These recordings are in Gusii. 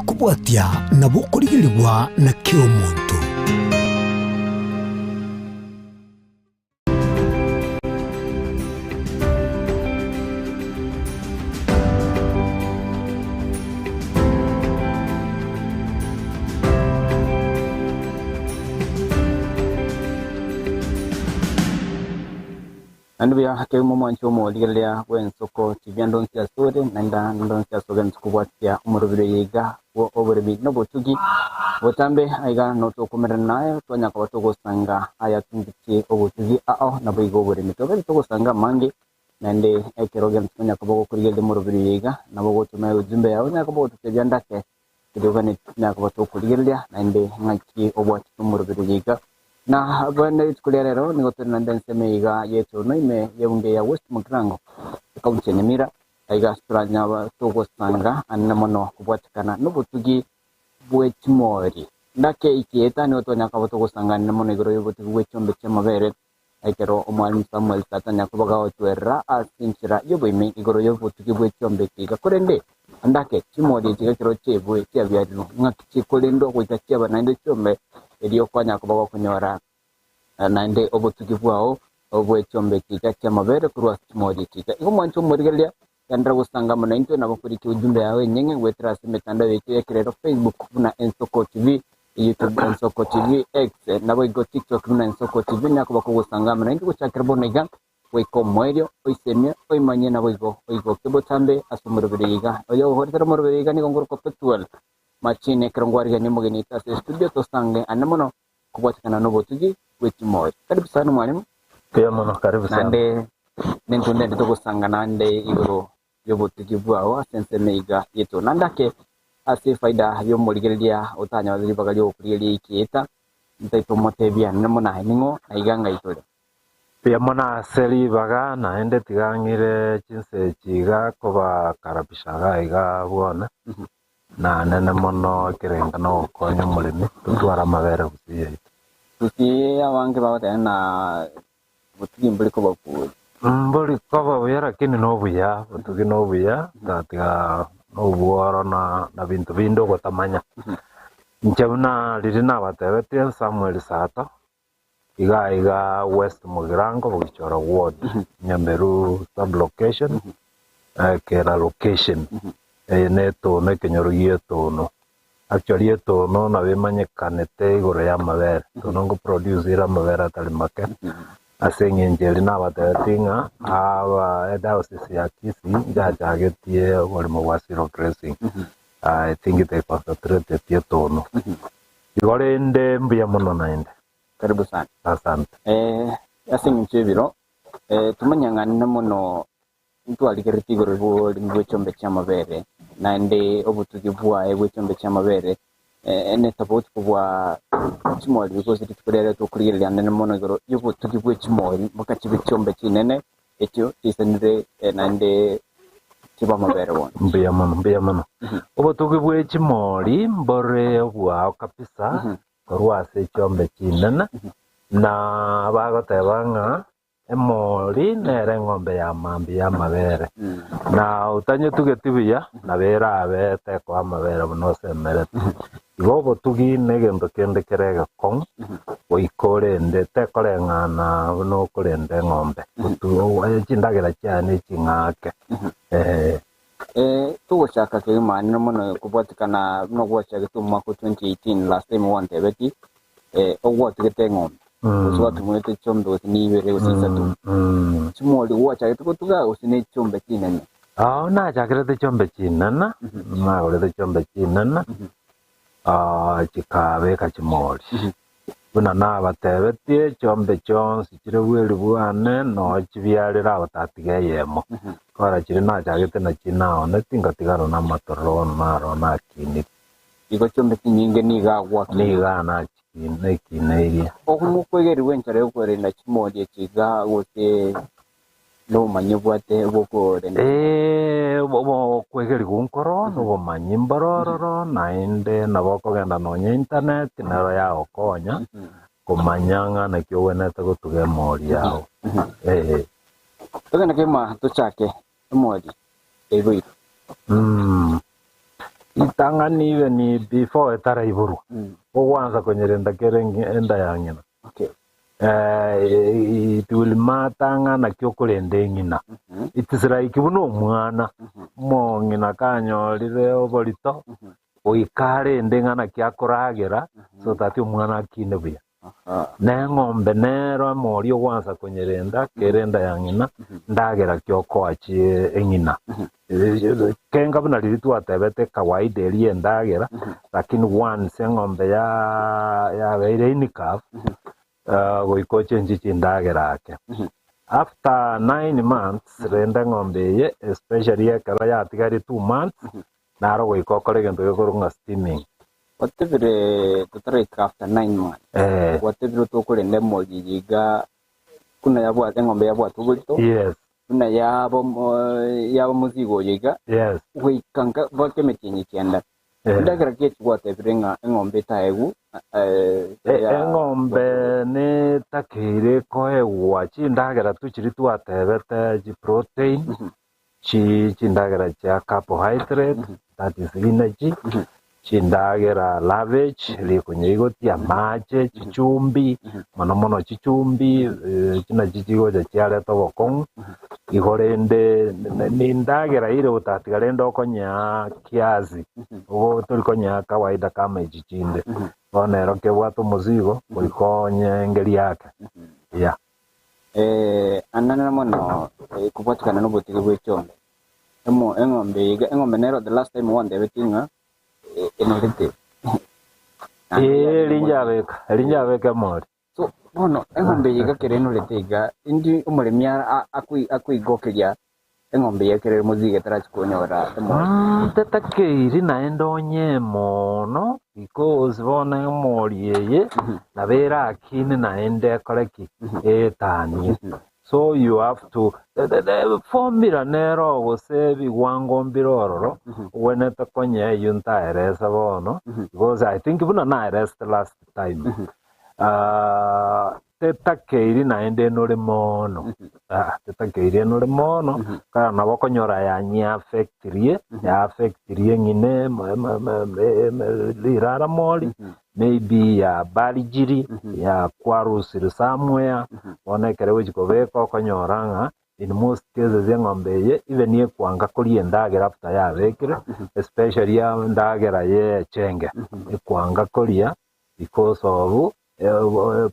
bikobwatia nabo okorigerigwa na kera omonto. Naende buya kegima omwanche omorigereria bw'ensoko tibia ndonsi asore, naende ndonsi ase ogense kobwatia omorobiri oyo iga bwo oboremi nobotugi. Botambe aiga notokomerana naye twanya koba togosanga aya tungetie obotugi ao naboigo oboremi. Tobere togosanga amange naende ekero ogense konya koba gokorigereria omorobiri oyo iga nabo ogotoma ujumbe yao onya koba ogototebia ndake Keria oganetie tonya koba tokorigereria naende ng'aki obwatete omoroberi oyo iga. Na bono rituko ria rero nigo tore naende ensemo eye iga y'etono ime y'ebunge ya West Mugirango, ekaunti ya Nyamira, aiga ase toranyaba togosanga anene mono kobwatekana nobotugi bwe chimori. Ndake ekieta nigo twanya koba togosanga anene mono igoro y'obotugi bwe chiombe chi'amabere Ekero Omwalimu Samuel tatanya koba gagotwerera ase enchera y'oboime igoro y'obotugi bwe chiombe echi iga, korende andake chimori echi ekero chiaibwe chiabiarirwe, ng'aki chikorendwa goika chiaba naende chiombe, erio kwanya koba gokonyora naende obotugi bwao bwe chiombe echi iga chi'amabere korwa ase chimori echi iga. Igo mwanche omorigereria, genderera gosanga amo naintwe, nabo korika ujumbe yao enyeng'e goetera ase emetandao yaito y'ekerero, Facebook buna Ensoko TV, YouTube Ensoko TV, X naboigo TikTok buna Ensoko TV nakoba kogosanga amo naintwe gochakera bono iga goika omoerio oisemie oimanye naboigo oigoke botambe ase omoroberi oyo iga. Oyo ogokoretera omoroberi oyo iga nigo ngorokwa Pethuel Machine ekero ngwarigania omogeni oito ase estudio tosange ande mono kobwatekana nobotugi bwe chimori. Karibu sana mwalimu. Mbuya mono, karibu sana. Naende nintwe ndende togosanga naende igoro y'obotugi bwao ase ensemo iga yaito. Naende ake ase efaida y'omorigereria otanyore ribaga ri'ogokorigereria ekieta, ntaito omotebia nere mono aye ning'o na iga ng'ai tore. Mbuya mono ase ribaga, naende tiga ng'ire chinsa echi iga kobakarabisha iga iga bwone, na nene mono ekerengo na ogokonya omoremi totware amabere gusii yaito. Gusii abange bagoteba ng'a Obotugi mbori koba buya. Mbori koba buya lakini nobuya, obotugi nobuya tatiga nobworo na na binto binde ogotamanya. Inche buna riria nabatebetie Samuel Sato, iga iga West Mugirango Bogichora ward, Nyameru sub location, Kera location, eye ne etono ekenyoro gia etono. Actually etono nabo emanyekanete igoro y'amabere, etono nko produce ere amabere atari make, ase eng'encho eria nabatebetie ng'a aba ediocese ya Kisii nchachagetie oboremo bwa zero grazing, I think they concentrated etono. Igo rende mbuya mono naende. Karibu sana. Asante. Ase eng'encho y'ebiro, tomanyang'anene mono Ntwarigeretie igoro y'oborimi bwe chiombe chi'amabere, naende obotugi bwaye bwe chiombe chi'amabere netofauti kobua chimori because rituko riaye tokorigereria anene mono igoro y'obotugi bwe chimori mpaka chibe chiombe chinene echio chiisanire naende chibe amabere bono. Mbuya mono, mbuya mono. Obotugi bwe chimori mbore obwao kabisa korwa ase chiombe chinene, na bagoteba ng'a Emori nere eng'ombe ya mambia y'amabere, na otanyetugeti buya, nabo erabe tekoa amabere buna osemerete. Igo obotugi negento kende kere egekong'u, goika orende, tekoreng'ana buna okorenda eng'ombe, chindagera chiaye ne ching'ake, ee. Togochaka kegima nere mono kobwatekana buna ogwachagete omwaka o 2018 last time gwantebetie, ogwatugete eng'ombe gose gwatumete chiombe gose ni ibere gose isato, chimori gwachagete gotuga gose ne chiombe chinene? Nachakerete chiombe chinene, nagorete chiombe chinene, chikabeka chimori. Buna nabatebetie, chiombe chionsi chire bweri bwane noo chibiarire abotatiga eyemo. Kora chiria nachagete nachio naoneti, ngatigara namatororo bono naro nakinire. Igo chiombe chinyinge nigo agwakinire. Nigo nakineirie. Okomokwegeri gw'enchera y'okorenda chimori echi iga gose nobomanyi obwate bw'okorenda chimori? Ee, okwegeriwa nkoro, nobomanyi mboro ororo, naende nabo okogenda nonya internet nero yagokonya komanya ng'a naki ogwenerete gotuga emori yao. Ee. Togende kegima tochake emori eiboirwe. Ritang'ani even before etaraiborwa, ogwansa konyerenda kere enda ya ng'ina. Okay. It will matter ng'a naki okorenda eng'ina. It is like buna omwana, omong'ina kanyorire oborito, goika arende ng'a naki akoragera so that omwana akine buya. Na eng'ombe nero emori ogwansa konyerenda kere enda ya ng'ina, ndagera ki okoa chie eng'ina. Kenga buna riria twatebete kawaida eria endagera, lakini once eng'ombe ya yabeire in calf, goika ochenchie chindagera ake. After 9 months rende eng'ombe eye especially ekero yatigaire 2 months, naro goika okore egento gekorwa ng'a steaming. Watebire totaraika after 9 months. Watebire tokorenda emori eye iga buna yabwate eng'ombe yabwate oborito. Buna yaba yaba omozigo oyo iga. Goika nka bwate emetienyi kianda. Endagera ki echi gwatebire ng'a eng'ombe etaegwu? Eng'ombe netakeire koegwa chindagera tu chiria twatebete chiprotein, chindagera chia carbohydrate, that is energy, chindagera lovage, rikonyeigoti, amache, chichumbi, mono mono chichumbi, echi nachio chigocha chiareta obokong'u, igo rende nendagera ere otatiga rende okonyea kiasi, obo tori konyea kawaida kama echi chinde, bono ero kebwate omozigo, goika onye engeri yake, yeah. Ananera mono kobwatikana na obotigi bwe chiombe. Emo eng'ombe iga eng'ombe nero the last time gwantebetie ng'a enorete. Ee, rinjabeka, rinjabeka emori. So bono eng'ombe eye iga kere enorete iga, indi omoremi akoigokeria eng'ombe eye ekero ere mozigo etarachi konyora emori. Tetakeiri naende onye mono because bono emori eye nabo erakine naende ekore ki? Eetanie. So you have to the formula nero gose ebigwango mbire ororo ogwenerete konya eyio ntaerese bono because I think buna naeresete last time. Tetakeiri naende enore mono, tetakeiri enore mono, kara nabo okonyora yanyeaffectirie, yaaffectirie ng'ina rirara mori, maybe yabarigiri, yakwarusire somewhere, bono ekero egochi kobeka okonyora ng'a in most cases eng'ombe eye even ekwanga koria endagera after yabekire, especially endagera ye echenge, ekwanga koria because of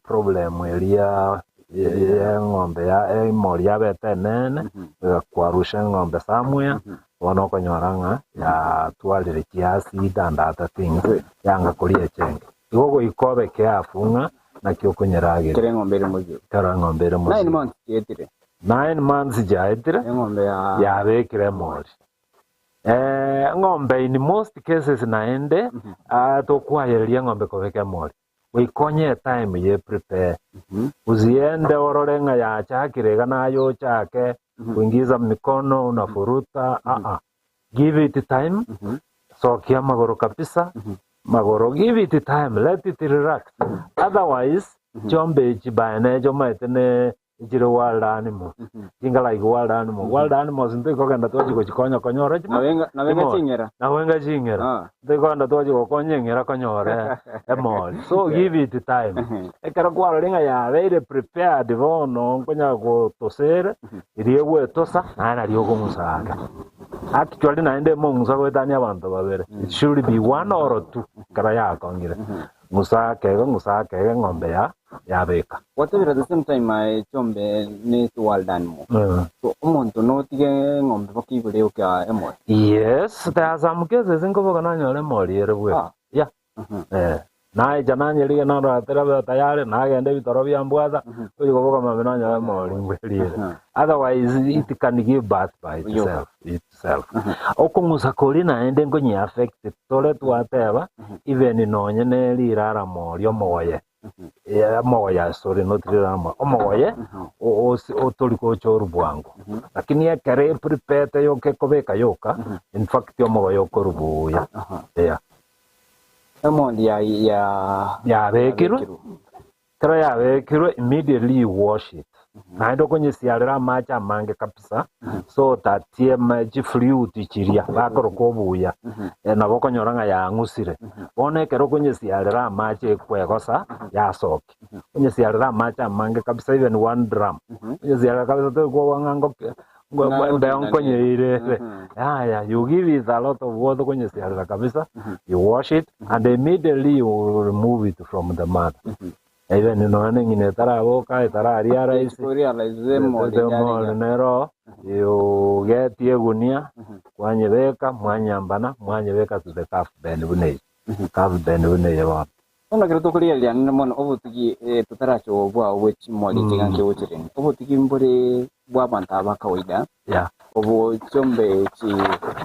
problem eria y'eng'ombe emori yabete enene, egakwarusha eng'ombe somewhere, bono okonyora ng'a yatwarire chiacid and other things, yanga koria echenge. Igo goika obe careful ng'a naki okonyerageria. Kera eng'ombe ere mozigo. Kera eng'ombe ere Nine mozigo. months chietire. 9 months chiaetire, Eng'ombe ya yabekire emori. Eng'ombe in most cases naende, tokwayereria eng'ombe kobeka emori. Goika onye etime ye prepare. Usiende orore ng'a yachakire iga naye ochake kuingiza mikono unafuruta aa. Give it time, sokia amagoro kabisa, magoro give it time, let it relax. Otherwise, chiombe echi by nature omanyete ne echire wild animals. Chinga like wild animal. Wild animals ntoikogenda twachi gochikonya konyora chimo Nabenga nabenga chimori. ching'era. Nawenga ching'era. Ntoikogenda twachi gokonya eng'era konyora emori. So give it time. Ekero kwarorire ng'a yabeire prepared bono nkonya gotosere, riria egwetosa, naye nario okong'usa ake. Actually naende emong'usa goetania abanto babere. It should be one or two ekero yakong'ire. Ng'usa ake iga, ng'usa ake iga eng'ombe ya yabeka. Gwatebire at the same time aye chiombe ne wild animal. So omonto notige eng'ombe mpaka ibere yoke emori. Yes, there are some cases nkoboka nanyora emori ere bweka. Yeah. Naecha nanyerigia narora terabe tayari, nagenda ebitoro biambwata, gochia koboka mambia nanyora emori mbweriere. Otherwise it can give birth by itself, itself. Okong'usa koria naende nkonye affect tore twateba even nonye ne rirara mori omogoye, omogoye sorry not rirara mori, omogoye otori gocha orwa bwango. Lakini ekero eprepete yoka ekobeka yoka, in fact omogoye okorwa buya, yeah. Emondi ya ya Yabekirwe, yabekirwe. ekero yabekirwe immediately you wash it. Naende okonyesiarera amache amange kabisa so that ema chifluid chiria bakoroka obuya eh, nabo okonyora ng'a yang'usire. Bono ekero okonyesiarera amache ekwegosa yasokia. Onyesiarere amache amange kabisa even one drum. Onyesiarere kabisa torikwoboa ng'a ngoke Ng'a mbeo gotinda nkonyeirere. Yaya, you give it a lot of water okonyesiarera kabisa, you wash it and immediately you remove it from the mother. Even nonya na eng'ina etaraboka, etararia rice, Korealize emori the mori nero you get egunia, kwanyebeka, mwanyambana, mwanyebeka to the calf pen buna eye. Calf pen buna eye bono. Bono ekero tokorigereria naende mono obotugi totarache obwao bwe chimori echi ng'a nkegocherende. Obotugi mbore bw'abanto aba kawaida, Yeah. obo chiombe echi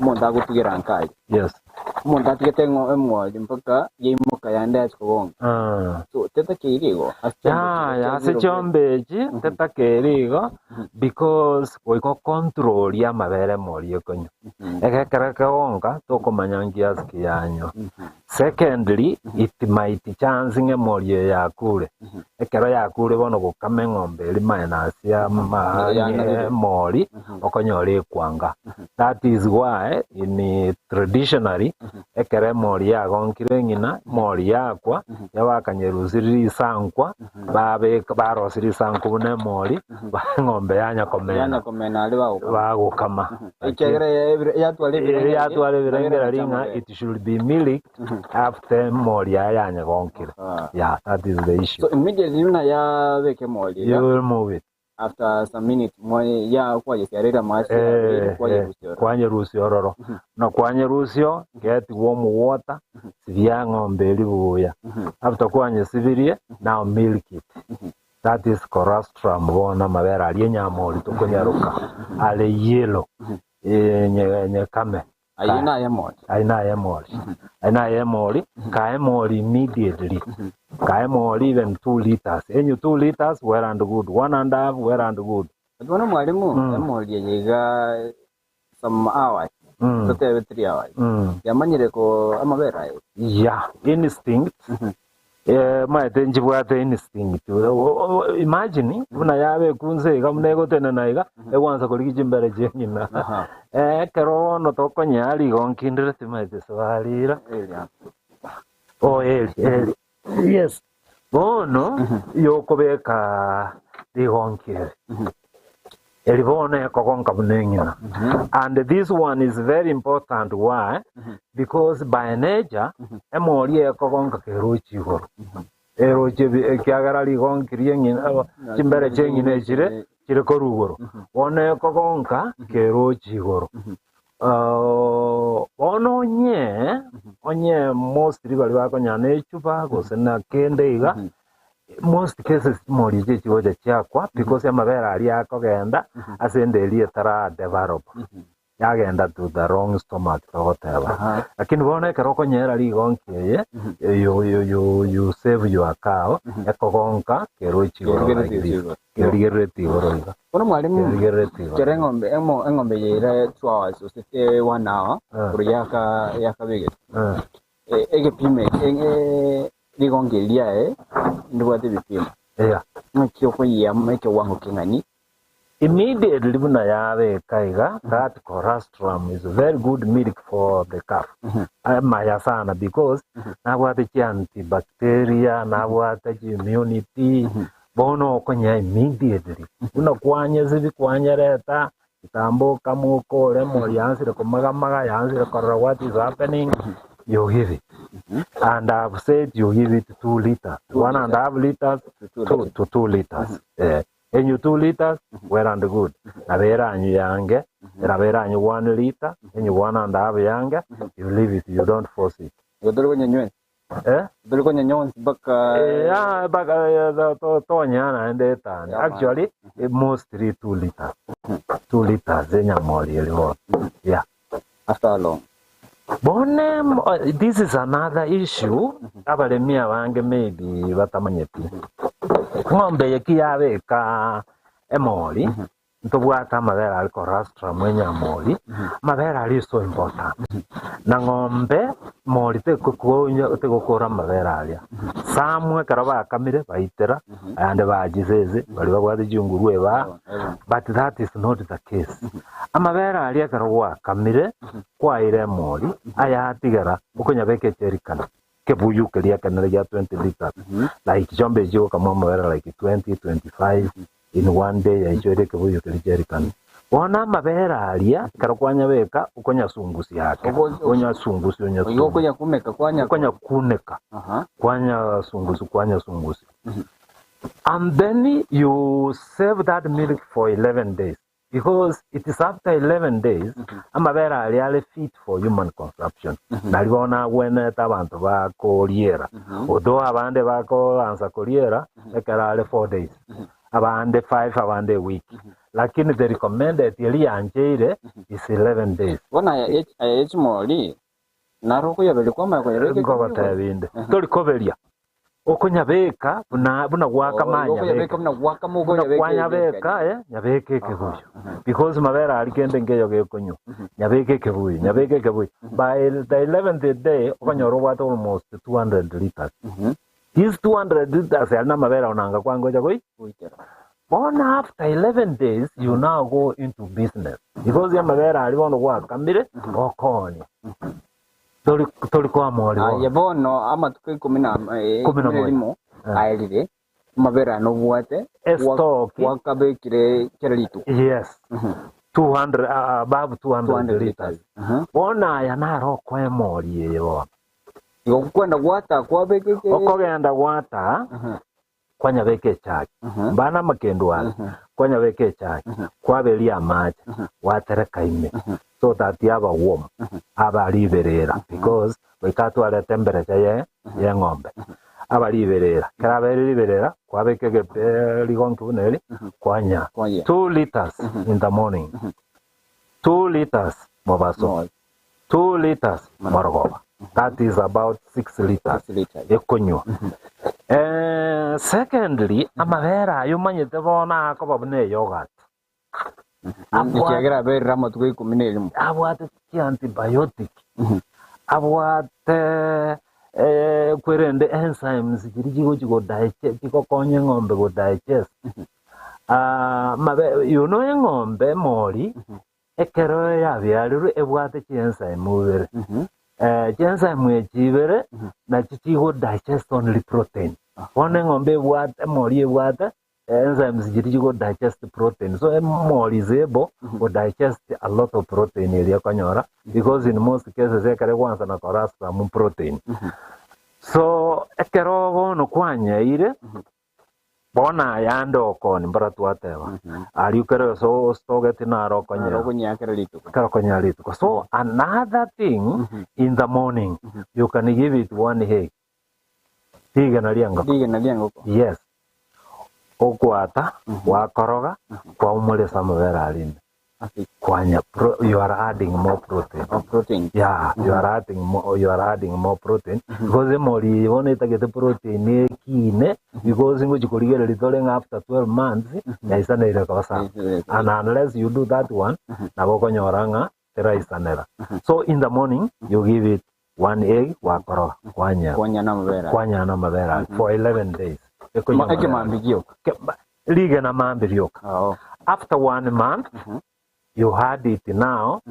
omonto agotugera nka aria. Yes. Omonto atigete eng'o emori mpaka yaimoka yande achia kogonga. Ah. So tetakeiri igo ase chiombe Yaya, chiria ase chiagwire chiombe echi tetakeiri igo because goika ocontrol amabere emori ekonywa. Egekero ekegonka tokomanya nki ase ki yanywa. Secondly, it might chance ng'a emori eye yakure. Ekero yakure bono gokama eng'ombe eria minus ya ma- Yanarire. emori okonyora ekwanga. That is why in traditionally ekero emori yagonkire eng'ina, emori yakwa, yabakanyerusirie risankwa, babeka barosia risankwa buna emori, eng'ombe yanya komena Yanya komena aria bagokama. bagokama. Ekiagera yatwara Ere yatwara ebirengera ring'a it should be milked after emori yaye yanyegonkire. Ah. Yeah, that is the issue. So immediately buna yabeka emori You iga, will move it. after some minutes mwa ya kwayesiarera amache Eh, kwayerusia ororo. kwanyerusia ororo. Na kwanyerusia get warm water, sibia ng'ombe eri buya. After kwanyesibirie, now milk it. That is colostrum bono amabere aria enyamori tokonyaroka are yellow eh, nye- nyekame Ayio naye emori. Aye naye emori aye naye emori kae emori immediately kae emori even 2 liters enywe 2 liters well and good one and a half well and good But bono mwalimu, emori eye iga some hours, totebe 3 hours, yamanyire ko amabere aye. Yeah, instinct eh, maete nchibwate instinct O- o- imagine buna yabekwa nse iga buna egotenena iga egwansa korigia chimbere chia ng'ina Aha. Eh, ekero bono tokonyea rigo nkindire timaete sibarira Eria. oh eri eri yes bono yokobeka rigonki eri eri bono ekogonka buna eng'ina and this one is very important why because by nature emori ekogonka kerochi igoro erochi ebi- ekiagera rigonki ri'eng'ina aba- chimbere chi'eng'ina echire chire korwa igoro bono ekogonka kerochi igoro Ah, bono onye onye mostly baria bakonyara na echupa gose na kende iga most cases chimori echi chigocha chiakwa because amabere aria akogenda ase enda eria etara develop yagenda to the wrong stomach togoteba Aha. lakini bono ekero okonyera rigonki eye you, you, you, you save your cow ekogonka kerochi igoro Kerigereti like this igoro. kerigereti igoro iga Bono mwalimu, kerigereti igoro kera eng'ombe emo eng'ombe yaira 2 hours gose 1 hour Ah. korwa yaka yakabegete. Eh. E- Egepimo eke eh, rigongi riaye ndibwate ebipimo. Yeah. Ng'aki okoyia ekewango king'ani Immediately buna yabeka iga that colostrum is very good milk for the calf. Amaya sana because nabwate chi antibacteria, nabwate chi immunity, bono okonyea immediately. Buna kwanyesibi kwanyereta, kitambo okama okore emori yansire komagamaga yansire korora what is happening, you give it. And I've said you give it 2 liters, 1.5 liters To two to 2 liters. Eh, enywe 2 liters, well and good. Nabo eranywe yange, eraba eranywe 1 liter, enywe 1.5 yange, you leave it, you don't force it. Igo tori konyanywa Eh? tori konyanywa onsi mpaka Eh, ah, baka eh, tonya naende etani. Yeah, man. Actually, eh, mostly 2 liters. 2 liters enyamori eri bono. Yeah. after how long? Bone, this is another issue abaremi abange maybe batamanyeti. Ng'ombe eye ki yabeka emori, Ntobwate amabere aria colostrum enyamori, amabere aria is so important. Na ng'ombe mori tekokonya tegokora amabere aria. Some ekero bakamire baitera, ayande baa chisese, baria babwate chinguru ebaa, but that is not the case. Amabere aria ekero gwakamire, kwaire emori, ayatigera okonyabeka echerikani. Ekebuyu keria ekenene gia 20 litres, like chiombe echi chigokamwa amabere like 20, 25 in one day yaichoire ekebuyu keria chi'erikani. Bono amabere aria ekero kwanyabeka okonyasungusia ake, onyasungusia Oigo onyasungusia, okonyakumeka kwanya okonyakuneka, Aha. kwanyasungusia kwanyasungusia. And then you save that milk for 11 days. Because it is after 11 days amabere aria are fit for human consumption nari bono agwenerete abanto bakoriera although abande bakoansa koriera ekero are 4 days abande 5 abande a week lakini the recommended eria yancheire is 11 days. Bono aya ye aya ye chimori Naro okoyaberia kwamanya koyabeka ekero Ngogotebi inde, tori koberia, okonyabeka buna buna gwakama Oh, igo okoyabeka anyabeke. buna gwakama Buna okoyabeka kwanyabeka ebekani. eh, nyabeke ekebuyu. Aha, Because mabere aria kende nkeyo gekonywa. Nyabeke ekebuyu, nyabeke ekebuyu. By the 11th day, okonyora obwate almost 200 litres. These 200 litres aria namabere onanga kwangocha goi Goitera. Bono after 11 days you now go into business because amabere aria bono gwakamire okoonia tori tori koamori Aye bono bono amatuko ikomi na eh, Ikomi na ikomi na moja. rimo Eh. aerire amabere aya nobwate Estock. wakabekire kera rituko yes 200 above 200 200 liters liters. Mhm. bono aya naro okoemori eye bono Igo kwenda gwata kwabekeke okogenda gwata Mhm. Kwanyabeka echaki, mbana amakendu are, kwanyabeka echaki, kwaberia amache, gwatereka ime, so that yaba warm, aba riberera, because goika atware temperature ye yeng'ombe, aba riberera. Ekero abeire riberera, kwabeka egepe rigonki buna eri, kwanya Kwanya. 2 litres in the morning, 2 litres mobaso, 2 litres morogoba, that is about 6 litres 6 litres. ekonywa. Eh, secondly, amabere aya omanyete bono akoba buna eyogurt. Abwate Ekiagera aberire amatuko ikomi na erimo. abwate chiantibiotic, abwate eh, kwerende enzymes chiria chigochi godigest chigokonya eng'ombe godigest. Ah, mabe, you know eng'ombe emori Ekero yabiarirwe ebwate chienzyme ibere. Chienzyme echi ibere nachi chigo digest only protein. Bono eng'ombe ebwate emori ebwate enzymes chiria chigo digest protein. So emori is able go digest a lot of protein eria ekonyora because in most cases ekero egwansa na kora some protein. So ekero bono kwanyeire Bono ayande okoni mbora twateba, aria kere ase ostogeti naro Naro okonyea okonyea kera rituko. kero okonyea rituko. So another thing in the morning you can give it one egg, rigena ri'engoko. Rigena ri'engoko. Yes, okwata gwakoroga kwaumoresa amabere aria ime. Ase Kwanya pro, you are adding more protein. of protein. Yeah, you are adding more, you are adding more protein because emori eye bono etagete protein ekine because ngochi korigereria tore ng'a after 12 months yaisaneire kosa and unless you do that one nabo okonyora ng'a teraisanera so in the morning you give it one egg wakoroga kwanya Kwanya namabere. kwanya namabere aria for 11 days Ekonywa amabere Ekemambi gioka. Ke- ba- rigena mambi rioka Oo. After one month, you had it now,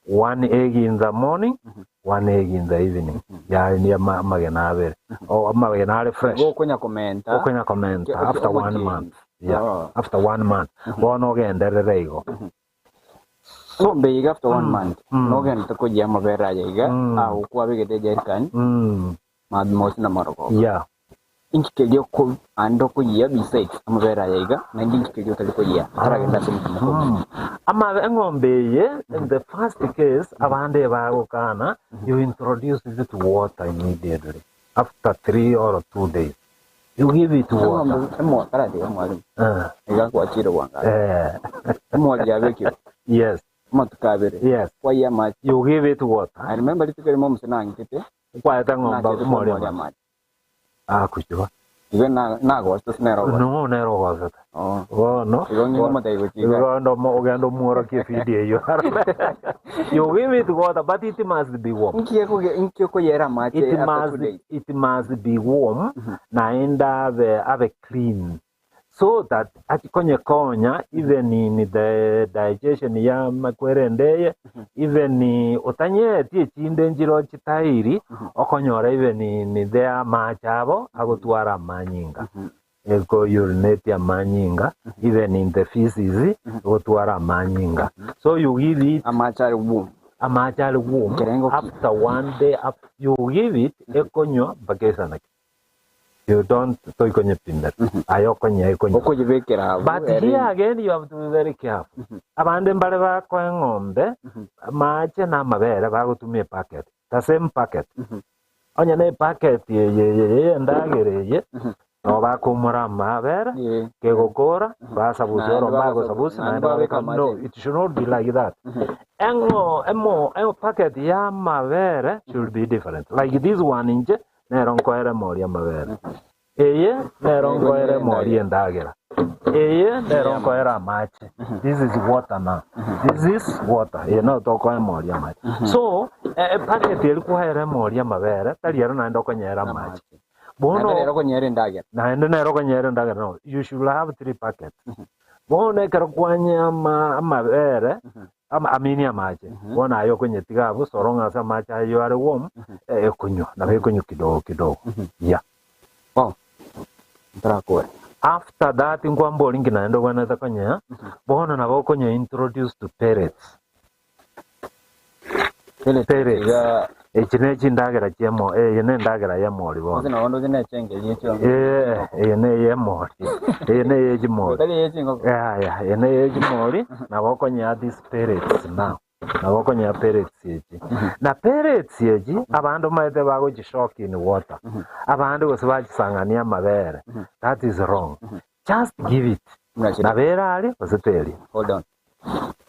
one egg in the morning, one egg in the evening. Yaani amagena abere. O amagena are fresh. Igo okonya komenta. Okonya komenta after one omotienyi. month. Yeah, Oo. after one month. Bono ogenderere igo. So mbe iga after one month nogenda koyia amabere aya iga agwo kwabegete ejerikani mabi mosi na marogoba. Yeah. Inki keria oko ande okoyia besides amabere aya iga naende inki keria otari koyia otaragenda ase omotimo okoyia. Amabe eng'ombe eye in the first case abande bagokana you introduce it to water immediately after 3 or 2 days you give it water. Eng'ombe emo karatiga mwalimu Eh, iga kwachire bwangare eh, emori yabekirwe yes amatuko abere yes kwayia amache. you give it water I remember rituko erimo omosani ang'itete kwaete eng'ombe nachete emori komori amache amache. akuchiba. Igo na nagosete ase nere ogosete. No nere ogosete. Oo. Bono Igo ng'e ngomotebi gochia iga. Igo ogende ogende omworokie evideo eyio. You give it water but it must be warm. Nki ekoge nki okoyera amache It after must 2 days? it must be warm naende abe abe clean so that achikonyekonya even in the digestion ya amakwere eye even otanyeti echinde nchiro chitairi okonyora even in the amache abo agotwara amanyinga eko urinate amanyinga even in the feces egotwara amanyinga so you give it Amache are warm. amache are warm Ekerengo ki? after one day up, you give it ekonywa mpaka esanake you don't toikonyepimera aye okonyea ekonywa Okoyebekera abwo but ere here again you have to be very careful abande mbare bakoa eng'ombe amache na amabere bagotumia epacket the same packet onye na epacket eye eye endagera eye nabo bakoumora amabere Yeah. kegokora basabusia Naende oro bagosabu- bagosabusia naende naende babeka babeka no amache. it should not be like that eng'o emo emo packet ya amabere should be different like this one inche nero nkoera emori amabere eye nero Eye nkoera nere emori endagera eye nero nkoera amache this is water now this is water eye no tokoa emori amache so eh, packet eri kwaera emori amabere tari ero naende okonyera amache Naende bono rero okonyera endagera. naende nero okonyera endagera no you should have three packets bono ekero kwanyea ama amabere ama amini amache bono aye okonyetiga abwo so long as amache ayo are warm eh, ekonywa nabo ekonywa kidogo kidogo yeah Wow. Ntarakora. after that nkwamba oringi naende obwenerete konyea bono nabo okonya introduce to pellets Pellets Pellets. iga echi ne chindagera chiemo eye ne endagera ya emori gose bono nabo ndoche na echengeri echio. Eh, eye ne ey'emori eye ne ey'echimori Tari ey'echingoko. Yeah, yeah, eye ne ey'echimori nabo okonyea these pellets now nabo okonyea pellets echi na pellets echi abandu maete bagochishock in water abande gose bachisang'ania amabere that is wrong just give it Muna nabere ari gose teria Hold on.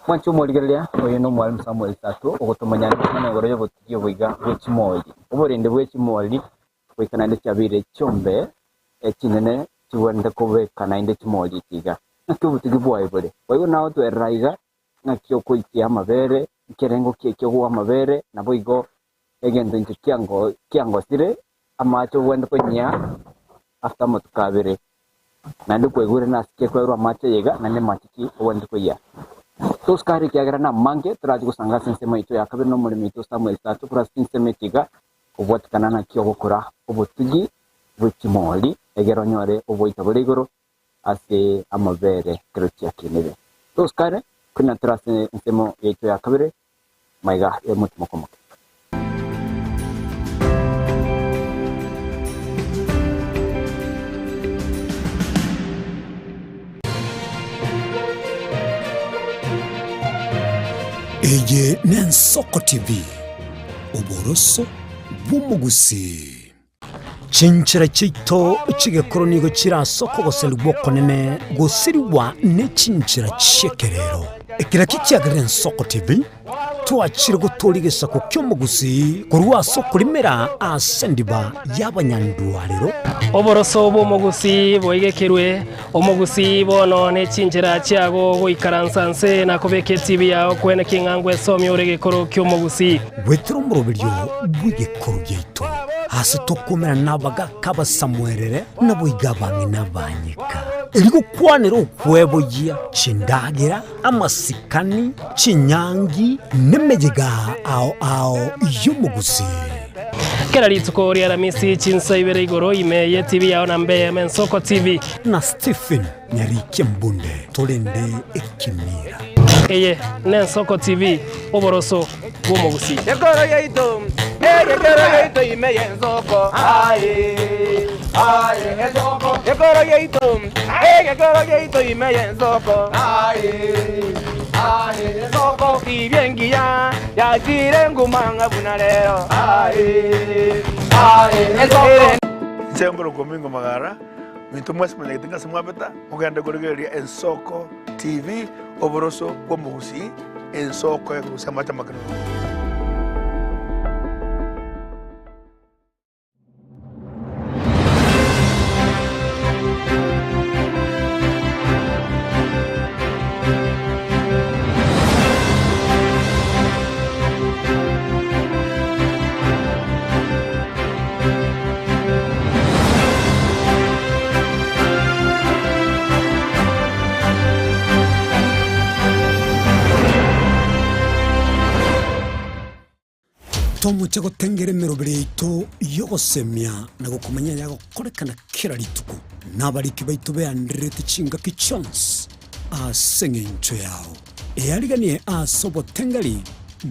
Mwanchi omorigereria oyo na omwalimu Samuel Sato ogotomanya namang'ana igoro ya obotugi oboiga bwe chimori. Oborende bwe chimori goika naende chiabeire chiombe echinene chibwenerete kobeka naende chimori echi iga. Naki obotugi bwaye bore. Boigo nago twerera iga ng'aki okoikia amabere, ekerengo ki ekiogoa amabere nabo igo egento inche kiango kiangosire amache obwenerete konyia after amatuko abere. Naende kwaigure nase kwerwa amache iga naende amache ki obwenerete koiyia. Tosukari ekiagera na amange torachi gosanga ase ensemo yaito ya kabere na omoremi oito Samuel Sato korwa ase ensemo echi iga kobwatikana naki ogokora obotugi bwe chimori egere onyore oboita bore igoro ase amabere ekero chiakinire. Tosukare korina tore ase ensemo yaito ya kabere maiga ya omotimo komoke. Eye n'Ensoko TV, oboroso bw'omogusii. Chinchera chiaito chi'egekoro nigo chire ase okogoserigwa okonene gosirigwa ne chinchera chi'ekerero. Ekero ekio kiagerire Ensoko TV, twachire gotooria egesaku ki'omogusii korwa ase okorimera ase endiba y'abanyandwarero. Oboroso bw'omogusii boigekerwe, omogusii bono ne chinchera chiago goikaransa nse na kobeka etibi yao kwene king'a ngwesomia ore egekoro ki'omogusii. Goetera omoroberio bw'egekoro giaito, aase tokomerana nabagaaka abasamuerere, naboigo abang'ina abanyeka, erio gokwanera okweboyia chindagera, amasikani, chinyangi, nemeyega ao ao y'omogusii. Kera rituko ri'Aramisi chinsa ibere igoro ime y'etibi yao na mbe y'Ensoko TV. Na Stephen Nyarikia Mbunde torende ekemira. Eye n'Ensoko TV, oboroso bw'omogusii. Ekoro yaito, egekero yaito ime y'ensoko. Aye, aye, ensoko. Ekoro yaito, egekero yaito ime y'ensoko. Aye, aye, ensoko. Tibia engiya yachire nguma ng'a buna rero. Aye, aye, ensoko. Inche nkorokwa Omingo Magara, ominto mwase monyagete ng'ase mwabeta, mogende korigereria Ensoko TV, oboroso bw'omogusii, ensoko ekorusia amache amakenunu. Nomoche gotengera emeroberi yaito y'ogosemia na gokomanya ayagokorekana kera rituko, na abariki baito beandererete chingaki chionsi ase engencho yao. Eariganie ase obotengeri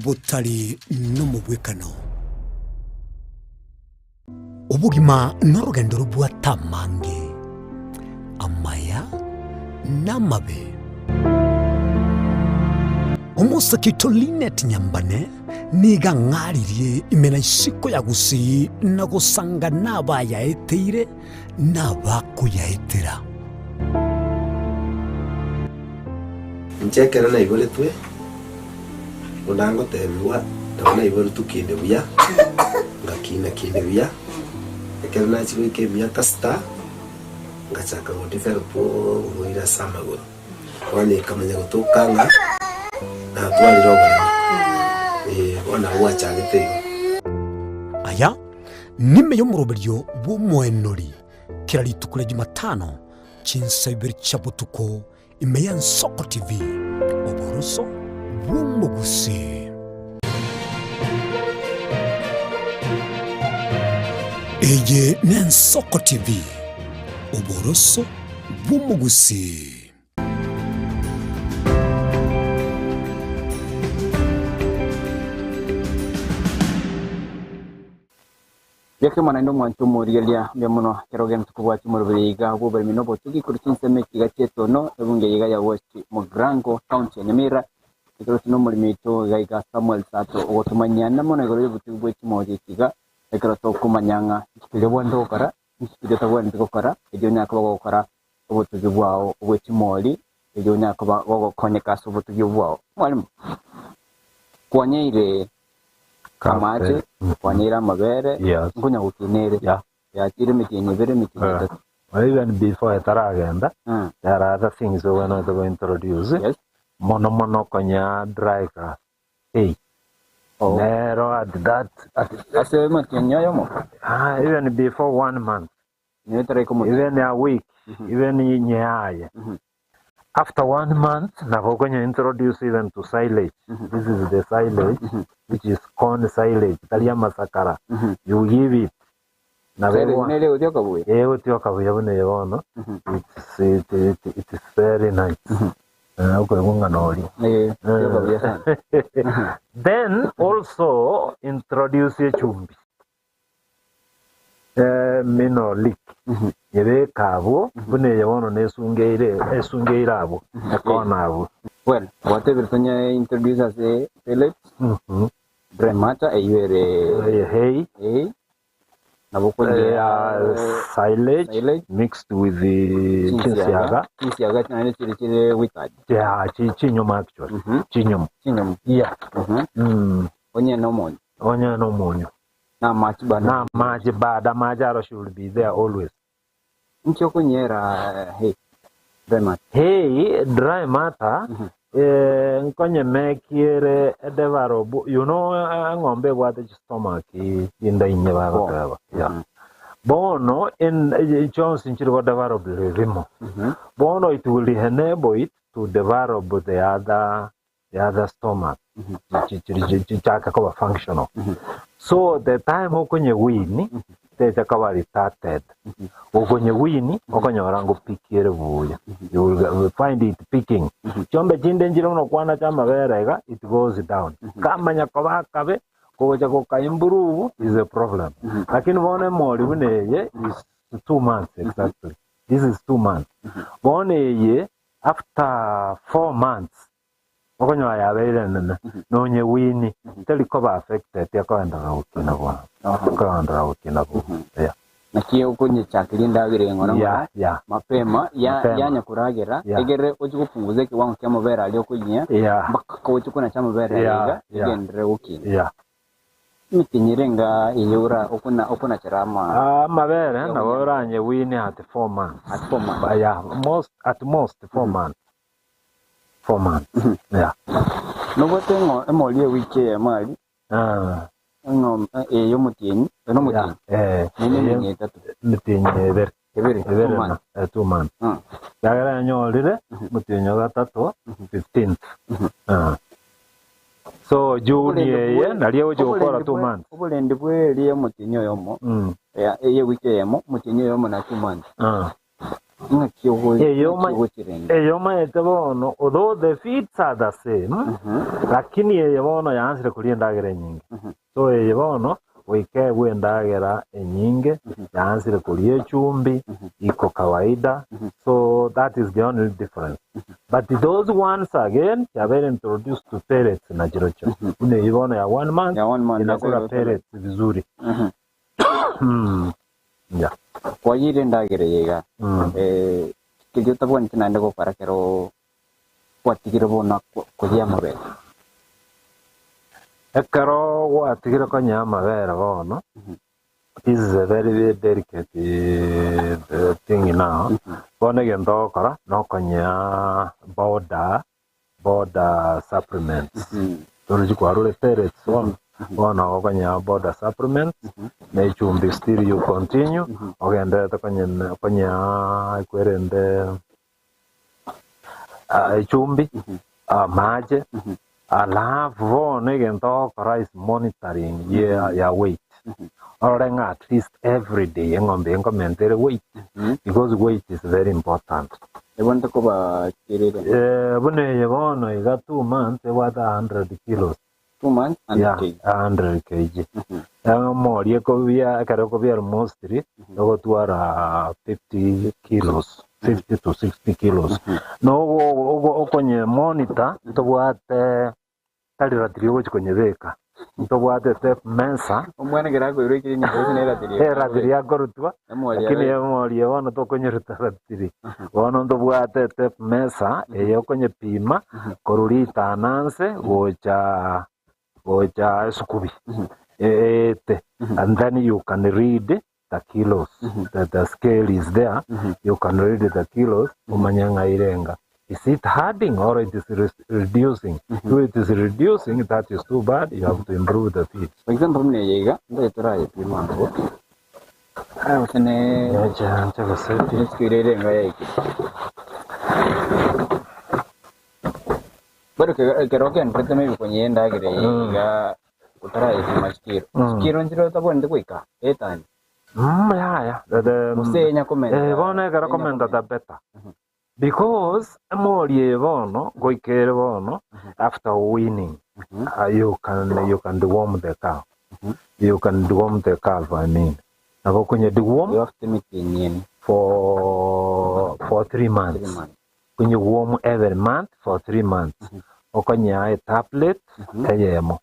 botari nomobwekano. Obogima norogendo robwate amange, amaya na amabe. Omosake oito Linet Nyambane nigo ang'aririe ime na isiko ya Gusii na gosanga nabayaeteire na abakoyaetera. Inche ekero naiboretwe, buna ngotebigwa, nabo naiboretwe kinde buya, ngakina kinde buya, ekero nachia goika emiaka sita, ngachaka go develop oborwaire ase amagoro. Bono ekamanya gotoka ng'a natwarire oboremo, eh, bono nabo gwachagete igo. Aya nime y'omoroberio bw'omoenori kera rituko ria Jumatano chinsa ibere chia botuko ime y'Ensoko TV, oboroso bw'omogusii. Eye n'Ensoko TV, oboroso bw'omogusii. Geke naende omwancho omorigereria mbuya mono ekero ogenderete kobwatia omoroberi iga bw'oboremi na obotugi korwa chinsemo echi iga chi'etono ebunge iga ya West Mugirango county ya Nyamira ekero tuna omoremi oito iga iga Samuel Sato ogotomanyia mono igoro y'obotugi bwe chimori echi iga ekero tokomanya ng'a inki keria obwenerete gokora inki keria otabwenereti gokora erio onyare koba gogokora obotugi bwao bwe chimori erio onyare koba gogokonyeka ase obotugi obwao. Mwalimu kwanyeire Amache, kwanyeire amabere, Yes. nkonya gokina ere. Yeah. Yachire emetienyi ebere, emetienyi Eh. etato. Even before etaragenda, Mm. there are other things we want to introduce. Yes. Mono mono konya dry grass. Hey. Oh. Nero at that at, Ase emetienyi oyomo, ah, even before one month, nigo etaraika omotienyi. even a week, even nyeaye. Mhm. After one month nabo okonya introduce even to silage. This is the silage which is corn silage tari amasakara. You give it. Nabo Silage egwa- nere egotioka buya. Eh, egotioka buya buna eye bono. It's, it, it, it is very nice. Eh, okoigwa ng'a noria. Eh, tioka buya sana. Then also introduce echumbi. Mineral lick nyebeke abwo buna eye bono nesungeire esungeire abwo ekona abwo. Well, gwatebire tonya introduce ase pellets, dry matter eywo ere Eye hay, hay, nabo okonyea silage silage, mixed with the chinsiaga, chinsiaga chinsiaga naende chiri chire withered, yeah, chinyumu actually chinyumu chinyumu, yeah. Onye na omonyo. Onye na omonyo. Na amache bado. Na amache bado, amache aro should be there always. Inki okonyera hay, dry matter? Hay, dry matter, eh, nkonyemekiere edevelop, you know eng'ombe ebwate chistomach chinda inye bagoteba. Yeah. Bono in chionsi nchiri godevelop rimo. Bono it will enable it to develop the other the other stomach chichake koba functional. So the time okonyewini techa koba retarded. Okonyewini okonyora ngo pick ere buya. You will find it picking. Chiombe chinde nchire buna okwana chia amabere iga it goes down. Kamanya koba akabe kogocha goka improve is a problem. Lakini bono emori buna eye is 2 months exactly. This is 2 months. Bono eye after 4 months okonyora yabeire enene nonye wini teri koba affected ekoenderera gokina bwango ekoenderera gokina buya yeah. Naki okonyechakeria endagera eng'ora ng'ora mapema ya Mapema. yanya koragera egere ochi gopunguza ekiwango kia amabere aria okonyia mpaka ochi konacha amabere aria iga egenderere gokina. Emetienyi enga eye ora okona okonachera ama Ah, amabere nabo oranye wini at 4 months. At 4 months. Yeah, most at most 4 months. 4 months. Yeah. Nobwate ng'o emori ewiki eyemo aria Ah, eng'ombe eye omotienyi oyo nomotienyi yeah. Eh, naende eye emetienyi etato emetienyi ebere. Ebere, two Ebere na months. eh, 2 months. Kiagera yanyorire motienyi o gatato 15th. Ah. So June Oborendi eye bwe- nari egochi gokora oborendi 2 bwe- months. Oborendi bw'eria omotienyi oyomo, eye ewiki eyemo, omotienyi oyomo na 2 months. Ng'aki Eyo ng'aki ogochirenda? Eyo omanyete bono, although the feeds are the same, lakini eye bono yaansire koria endagera enyinge. So eye bono goika egwe endagera enyinge, yaansire koria echumbi, iko kawaida, so that is the only difference. But those ones again, chiabeire introduced to pellets na chirochio. Buna eyio bono ya one month, Ya one month, inakura yase- pellets vizuri. Yeah. Kwayire endagera eye iga, keria otabwaneti naende gokora ekero gwatigire bono koyia amabere. Ekero gwatigire konyea amabere bono, this is a very delicate thing now. Bono egento ogokora nokonyea border border supplements. Torochi kwarure pellets bono, bono okonyea border supplements, na echumbi still you continue, ogenderete konye konyea ekwerende echumbi, amache, alafu bono egento ogokora is monitoring ya weight. Orore ng'a at least every day eng'ombe eye nkomenta ere weight, because weight is very important. Ebonete koba kerere. Buna eye bono iga 2 months ebwate 100 kilos. 2 months and Yeah, kg. 100 kg. Omorie ekobia ekero ekobiara mostly egotwara 50 kilos, 50 to 60 kilos. Na okonye monitor ntobwate tari ratiri ogochi konyebeka, ntobwate tape measure. Omwana ekero akoirwa ekere nyomba na eratiri. Eratiri akorutwa, Emori lakini abe. emorie bono tokonyeruta ratiri. Bono ntobwate tape measure eye okonyepima korwa ritana nse gocha esukubi ete, and then you can read the kilos. The scale is there. You can read the kilos omanye ng'a irenga. Is it adding or it is reducing? If it is reducing, that is too bad. You have to improve the feed. For example, muna eye iga, ntoye torayepima ango. Aya gose ne Nyancha gose esquire erenga yaikire. Bado ekero ogenderete maybe konyia endagera eye iga otarayepima chikiro. Chikiro nchire otabwenerete goika etani. Yaya. Gose enya komenta. Bono ekero enya komenta komenta. the better. Because emorie bono goikere bono after weaning, you can deworm the cow. You can deworm the calf, I mean. Nabo kunye deworm You have to meet in for 3 3 months. months. Kunye worm every month for 3 months. Okonyea tablet eyemo.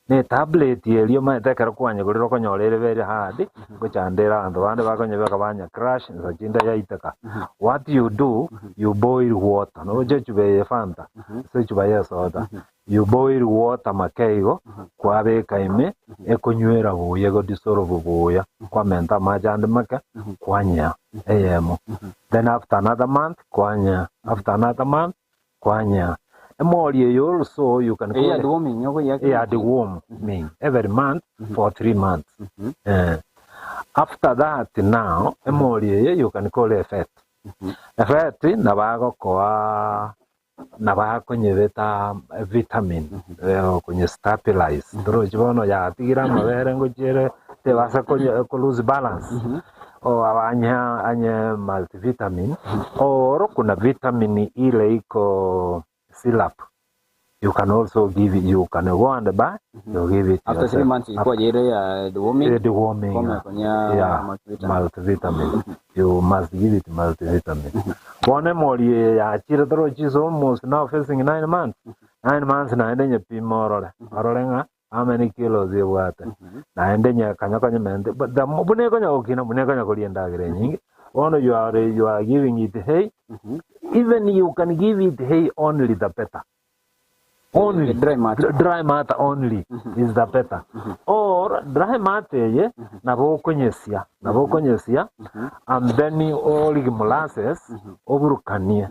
Na tablet erio omanyete ekero kwanyegorire okonyora ere very hard, gochandera abanto bande bakonyebeka banya crush nsa chinde yaiteka. What you do, you boil water. Noroche echuba eye Fanta, ase echuba ya esoda. You boil water makeigo, kwabeka ime, ekonywera buya, egodissolve buya. Kwamenta amache ande make, kwanyea eyemo. Then after another month, kwanyea. After another month, kwanyea. Emori eye also you can Eye call it deworming yogo yeah, deworming every month for 3 months. After that now, emori eye you can call a vet. A vet nabagokoa nabakonyebeta vitamin konye stabilize torochi bono yatigira amabere ngochiere tebasa konye ko lose balance o anya anye multivitamin or kuna vitamin ile iko syrup. You can also give it, you can go and buy, you give it After 3 yourself. months ikuwa jere ya deworming. Deworming. Kome konya multivitamin. Multivitamin, you must give it multivitamin. Bone mori yachire torochi is almost now facing 9 months, 9 months. Naende nyepima orore orore ng'a how many kilos ebwate, naende nyekanya konyemente. But the buna ekonya gokina, buna ekonya koria endagera enyinge, bono you are giving it hay. Even you can give it hay only, the better only. Dry matter. Dry matter only is the better, or dry matter eye nabo okonyesia, nabo okonyesia, and then origi molasses oburukanie,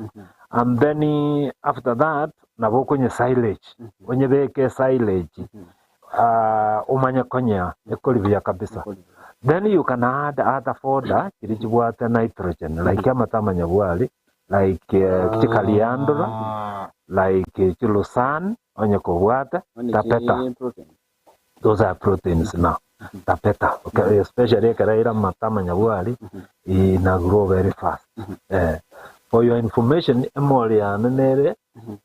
and then after that nabo okonye silage, onyebeke silage, umanye konya ekori kabisa. Then you can add other fodder chiri chibwate nitrogen, like amatama nyabwari, like chikaliandra, like chilusan. Onye kobwate, Onye tapeta. chi protein. Those are proteins now. Tapeta. Okay, especially ekero aire amata amanyabwari, ina grow very fast. Eh, for your information, emori yane nere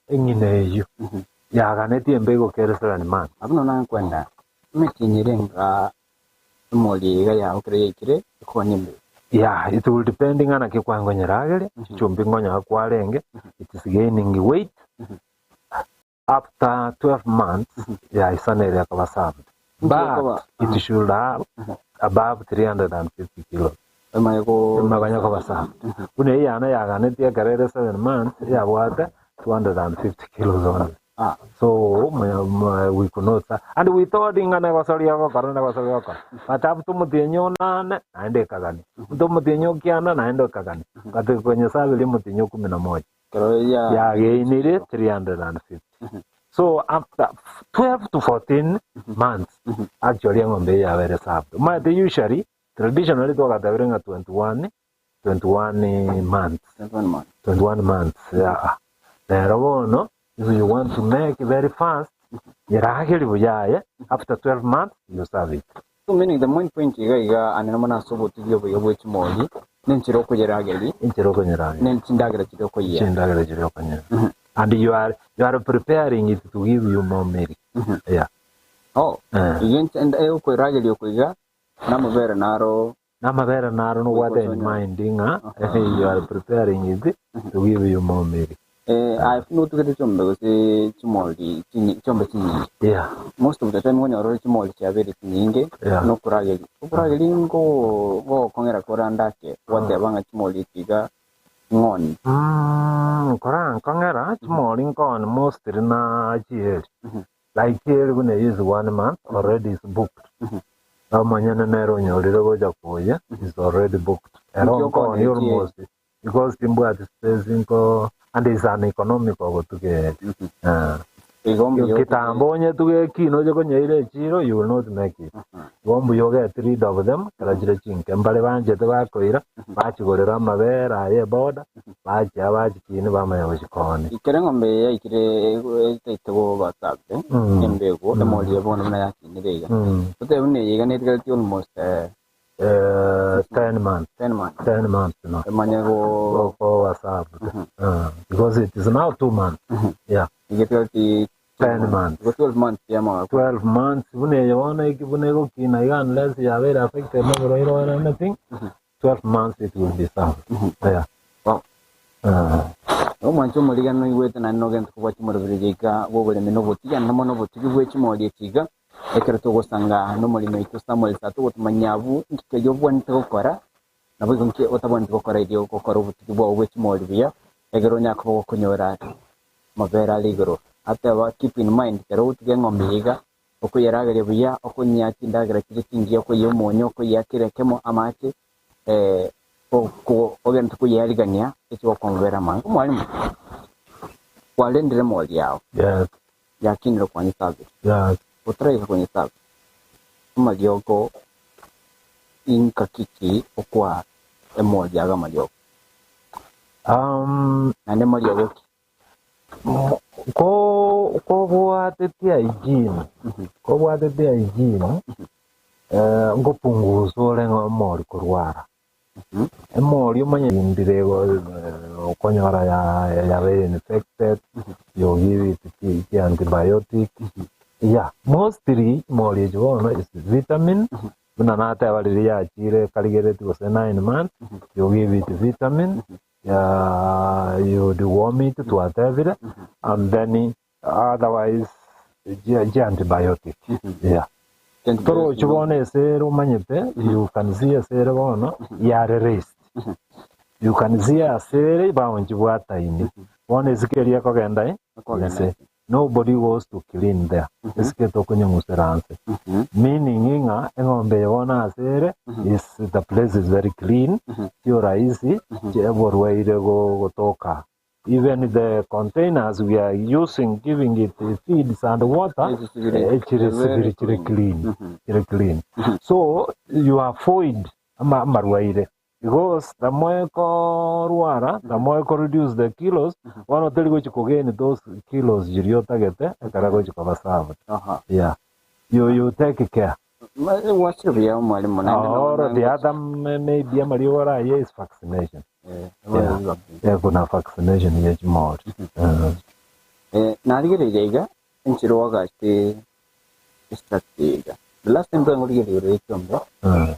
eng'ina eyio yaganetie embego kere 7 months. Abwo nonya nkwenda emetienyi nga emori iga yao kere yaikire ekonya embego. Yeah, it will depend ng'a naki kwangonyeragere, chichumbi ngonyaga kwarenge, it is gaining weight. After 12 months, yaisanire akaba served. But it should have above 350 kilos. Emanye ko Emaganya koba served. Buna eyana yaganetie ekero ere 7 months, yabwate 250 kilos only. So we could not and we thought ing'a negosoria ogokora negosoria ogokora. But up to omotienyi onane naende ekagania. Omonto omotienyi okianda naende ekagania. But kwenye saberia omotienyi o kumi na moja. Ekero ya Yagainire 350. So after 12 to 14 months actually eng'ombe eye yabere served. Omanyete usually traditionally twagatabire ng'a 21 21 months. 21 months. 21 months, yeah. Rero bono if you want to make very fast yerageri buyaye after 12 months you serve it. So meaning the main point iga iga anene mono ase obotugi obuya bwe chimori nenchera okoyerageri Enchera okonyerageri. Nenchindagera chiria okoyia. Chindagera chiria okonyera. And you are preparing it to give you more milk. Yeah. Oh, Eh. iga okoirageria okoiga namabere naro. Namabere naro nobwate in mind ng'a you are preparing it to give you more milk. Eh, notugete chiombe gose chimori chiombe chinyinge. Most of the time ngonyora ore chimori chiabere chinyinge nokorageria. Okorageria ngo gokong'era korandake gwateba ng'a chimori echi iga ng'oni. Kora nkong'era chimori nkoni mostly na chieri. Like chieri buna is one month already is booked. Omonyene nere onyorire gocha koya is already booked. Ero Nki nkoni okoonia chieri? Almost because timbwati space nko and is an economical gotuga eri. Igo mbuya Kitambo onye tuge kino oche konyeira echiro, you will not make it. Igo mbuya oget rid of them kera chire chinke mbare banchete bakoira bachigorera amabere aye eboda bachia bachikini bamanya gochikonia. Ikere eng'ombe yaikire etaite gobasabe embego emori bono buna yakinire iga. Totebe buna eye iga netigareti almost 10 months. 10 months. 10 months now. Emanye go Go served. Because it is now 2 months. Yeah. Igetigareti 10 months. Go 12 months yama. 12 months buna eyo bono eki buna egokina iga unless yabere affected na oborwaire or anything, 12 months it will be served. Yeah. Wow. Omwancho omorigano oigwete naende nogento kobua chimoroberi iga bwa oboremi na obotugi ande mono obotugi bwe chimori echi iga ekero togosanga na omoremi oito Samuel Sato ogotomanyia abwo nki keria obwanete gokora nabo igo nki otabwaneti gokora erio gokora obotugi bwao bwe chimori buya ekero onya koba gokonyora amabere are igoro ateba keep in mind ekero ogotuga eng'ombe iga okoyerageria buya okonyia chindagera chire chingiya okoyia omonyo okoyia kera ekemo amache ogente koyerigania echigokomobera amange omwalimu kwarendire mori yao yakinire kwanyi service otaraika kwenye service amariogo inkakiki okwa emori yago amariogo naende mariogo ki? Ko kobwatetie hygiene kobwatetie hygiene ngopunguza ore omori korwara emori omanye ndire okonyora yabeire infected, you give it ki antibiotic. Yeah, mostly mori echi bono is vitamin buna nateba riria yachire karigereti gose 9 months, you give it vitamin, you deworm it twatebire, and then otherwise ji antibiotic, yeah. Torochi bono esere omanyete you can see esere bono yare raised, you can see asere baonchibwataini bono esike eria ekogenda ese nobody goes to clean there, esike tokonyeng'usera nse, meaning ng'a eng'ombe eye bono asere is the place is very clean, sio rahisi oborwaire gotoka. Even the containers we are using giving it feeds and water chiri sibiri chiri clean, chiri clean, so you avoid amarwaire. Because the more ekorwara, the more eko reduce the kilos, bono teri gochi kogain those kilos chiria otagete ekero egochi koba served. Aha. Yeah. You, you take care. Gwachire buya omwalimu naende Or nabo the nangochi. other maybe amariogo araye is vaccination. Eh, Yeah. ebono vaccine. Yeah, kuna vaccination ye chimori. Eh, narigereria iga enchera oagachete estructure iga. The last time twangorigereria igoro ya echiombe,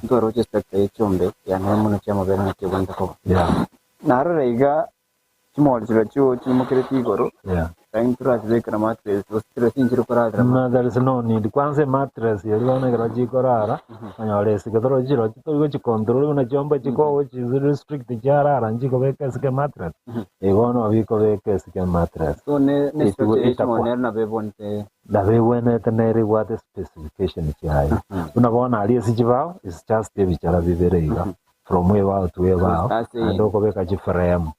ntwaroche estructure ya echiombe yang'ae mono chiamabere naki ebwenerete koba. Narora iga chimori chiria chio chimokereti igoro, lakini torachibekera mattress gose chiria chinchire korarera No, there is no need. Kwanza emattress eria bono ekero chikorara, onyore esike torochi chirochio tori gochicontrol buna chiombe chikogochi restrict chiarara nchikobeka esike mattress. Igo bono bikobeka esike mattress. So ne ne Itigo structure ya itakwa. chimori nero nabo ebwenerete Nabo egwenerete nere ebwate specification chiaye. Buna bono aria ase chibao is just ebichara bibere iga. From ebao to ebao, Ase naende okobeka chiframe.